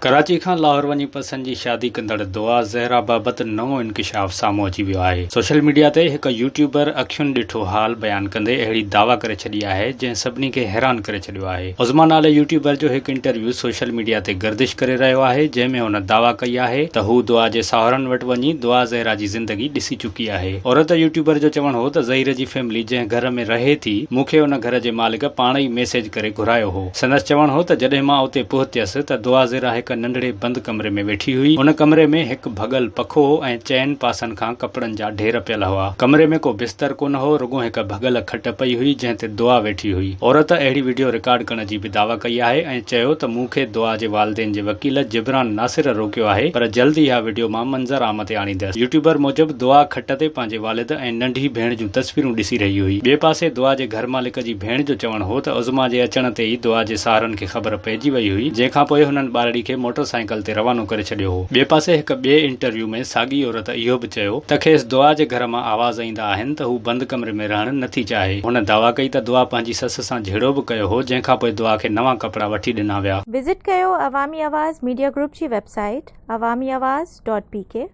ڪراچي کان لاهور وڃي پسند جي شادي ڪندڙ دعا زهرا بابت نئون انڪشاف سامهون اچي ويو آهي. سوشل ميڊيا تي هڪ يوٽيوبر اکين ڏٺو حال بيان ڪندي اهڙي دعويٰ ڪري ڇڏي آهي جنهن سڀني کي حيران ڪري ڇڏيو آهي. عظميٰ نالي يوٽيوبر جو هڪ انٽرويو سوشل ميڊيا تي گردش ڪري رهيو آهي جنهن ۾ هن دعويٰ ڪئي آهي ته هو دعا جي ساهرن وٽ وڃي دعا زهرا جي زندگي ڏسي چڪي آهي. عورت يوٽيوبر جو چوڻ هو ته ظهير جي فيملي جنهن گهر ۾ رهي ٿي مون کي ان گهر جي مالڪ پاڻ ئي ميسيج ڪري گهرايو هو. سندس چوڻ هو ته جڏهن مان اتي پهتيس ته دعا زهرا هڪ ننڍڙي بند ڪمري ۾ ويٺي هئي. ان ڪمري ۾ هڪ ڀڳل پکو هو ۽ چئن پاسن کان ڪپڙن جا ڍير پيل هئا. ڪمري ۾ ڪو بستر ڪونه هو، رڳو هڪ ڀڳل کٽ پئي هئي جنهن تي دعا ويٺي هئي. عورت اهڙي وڊيو رڪارڊ ڪرڻ جي به دعويٰ ڪئي آهي ۽ چيو ته مون کي دعا جي والدين جي وڪيل جبران ناصر روڪيو آهي پر جلد اها وڊيو مان منظر عام تي آڻيندس. يوٽيوبر موجب دعا کٽ تي پنهنجي والد ۽ ننڍي ڀيڻ جون تصويرون ڏسي رهي هئي. ٻئي پاسي دعا جي گهر مالڪ جي ڀيڻ جو چوڻ هو ته عظميٰ جي اچڻ تي ئي دعا جي ساهرن کي خبر پئجي وئي هئي، جنهن کان پوء هنن ٻارڙي کي موٽر سائيڪل تي روانو ڪري ڇڏيو هو. ٻئي پاسي هڪ ٻئي انٽرويو ۾ ساڳي عورت اهو به چيو ته کيس دعا جي گهر مان آواز ايندا آهن ته هو بند ڪمري ۾ رهڻ نه ٿي چاهي. هن دعويٰ ڪئي ته دعا پنهنجي سس سان جهيڙو به ڪيو هو، جنهن کان پوء دعا کي نوان ڪپڙا وٺي ڏنا ويا. وزٽ ڪيو عوامي آواز ميڊيا گروپ جي website Awami Awaz dot P K.